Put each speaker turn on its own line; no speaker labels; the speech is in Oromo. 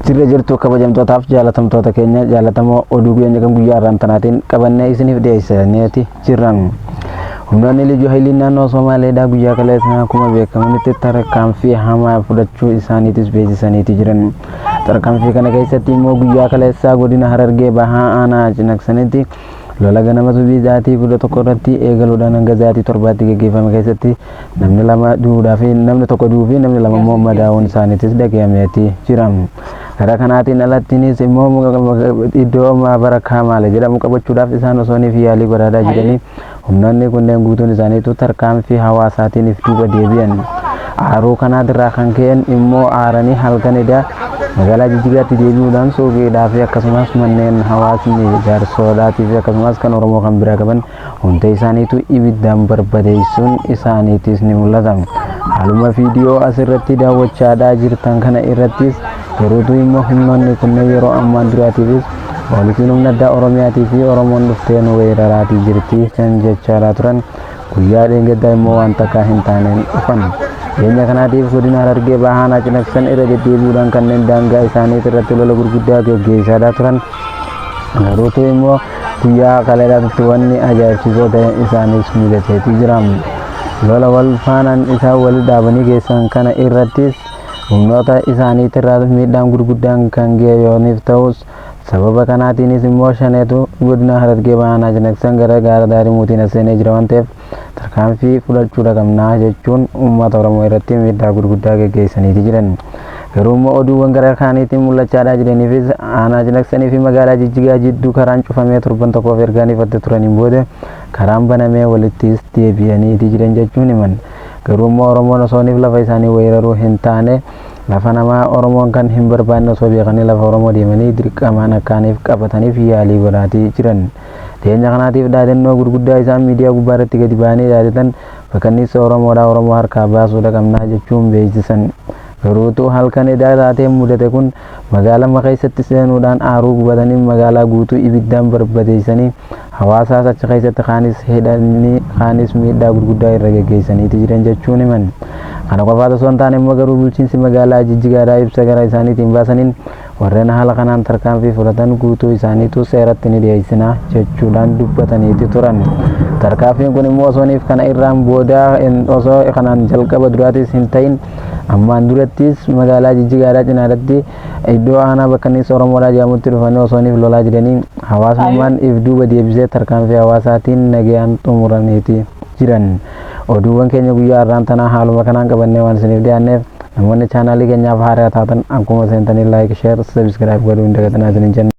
Jirra jirtu kabajamtootaaf jaalatamtoota keenya jaalatamoo oduu keenya kan guyyaa har'aan tanaatiin qabannee isiniif dhiyeessineeti jirra. Humnoonni Liyyuu Hayiliin naannoo Somaaleedhaa guyyaa kaleessa akkuma beekamutti tarkaanfii hamaa fudhachuu isaaniitis beeksisaniiti jiran. Tarkaanfii kana keessatti immoo guyyaa kaleessaa godina Harargee Bahaa aanaa Cinaksanitti lola ganama subii sa'aatii 11 irratti eegaluudhaan hanga sa'aatii 7tti gaggeeffame keessatti namni lama du'uudhaa fi namni tokko du'uu fi namni lama immoo madaa'uun isaaniitis dhagahameeti jira. Gara kanaatiin alattiinis immoo iddoo maabara Kaamaale jedhamu qabachuudhaaf isaan osoo niif yaalii godhaadhaa jiranii humnoonni kunneen guutuun isaaniitu tarkaanfii hawaasaatiin if duuba deebi'an. Aaruu kanaatirraa kan ka'een immoo aaranii halkan edaa magaalaa Jijjigaatti deebi'uudhaan suuqiidhaa fi akkasumas manneen hawaasni jaarsoodhaatii fi akkasumas kan Oromoo kan biraa qaban Hunda isaaniitu ibiddaan barbadeessuun isaaniitis ni mul'ata. Haaluma viidiyoo asirratti daawwachaadhaa jirtan kana irrattis garuutu immoo humnoonni kunneen yeroo ammaan duraatiifis poolisiin humna addaa Oromiyaatii fi Oromoon dhuftee nu weeraraatii jirti kan jechaadhaa turan guyyaa dheengaddaa immoo waan takkaa hin taaneen dhufan. Dhiyeenya kanaatiif godina Harargee Bahaa Aanaa Cinaksan irra deddeebi'uudhaan kanneen daangaa isaaniit irratti lola gurguddaa geggeessaadhaa turan Garuutu immoo guyyaa kaleedhaatti wanni ajaa'ibsiisoo ta'e isaanis mudateetii jira. Lola wal faanaan isaan wali dhaabanii geessan kana irrattis humnoota isaaniitirraa miidhaan gurguddaan kan ga'e yooniif ta'us sababa kanaatiinis immoo shaneetu godina Harargee Bahaa Aanaa Cinaksan gara gaara Daarimuutiin as seenee jira waan ta'eef tarkaanfii fudhachuudha qabna jechuun uummata Oromoo irratti miidhaa gurguddaa geggeessaniiti jiran. Garuu immoo oduuwwan gara kaaniitiin mul'achaadhaa jiraniifis aanaa Cinaksanii fi magaalaa Jijjigaa jidduu karaan cufamee torban tokkoof ergaan ifatte turaniin booda karaan banamee walittis deebi'aniiti jiran jechuun himan. Garuu immoo Oromoon osooniif lafa isaanii weeraruu hin taane lafa namaa Oromoon kan hin barbaanne osoo beekanii lafa Oromoo deemanii dirqamaan akkaaniif qabataniif yaalii godhaatii jiran. Dhiyeenya kanaatiif dhaadannoo gurguddaa isaan miidiyaa gubbaa irratti gadi ba'anii dhaadatan bakanniissa Oromoodhaa Oromoo harkaa baasuudha qabnaa jechuun beeksisan. Garuutu halkan edaa taateen mudate kun magaalama keessatti seenuudhaan aaruu gubatanii magaalaa guutuu ibiddaan barbadeessanii hawaasaas achi keessatti kaanis hidhanii kaanis miidhaa gurguddaa irra geggeessaniiti jiran jechuun himan. Kana qofaas osoo hin taane immoo garuu bulchiinsi magaalaa Jijjigaadhaa ibsa gara isaaniitiin baasaniin Warreen haala kanaan tarkaanfii fudhatan guutuu isaaniituu seeratti ni dhiyeessina jechuudhaan dubbataniiti turan. Tarkaanfiin kun immoo osooniif kana irraan boodaa osoo kanaan jalqaba duraatis hin ta'in ammaan durattis magaalaa Jijjigaadhaa cinaadhatti iddoo aanaa bakkanniisa Oromoodhaa jedhamutti dhufanii osooniif lolaa jiranii hawaasummaan if duuba deebisee tarkaanfii hawaasaatiin nagayaan xumuraniiti jiran. Oduuwwan keenya guyyaa har'aan tanaa haaluma kanaan qabannee waan isiniif dhiyaanneef Namoonni chaanaalii keenyaaf haaraa taatan akkuma seentanii like, share, subscribe godhuu hin dagatinaa isiniin jenna.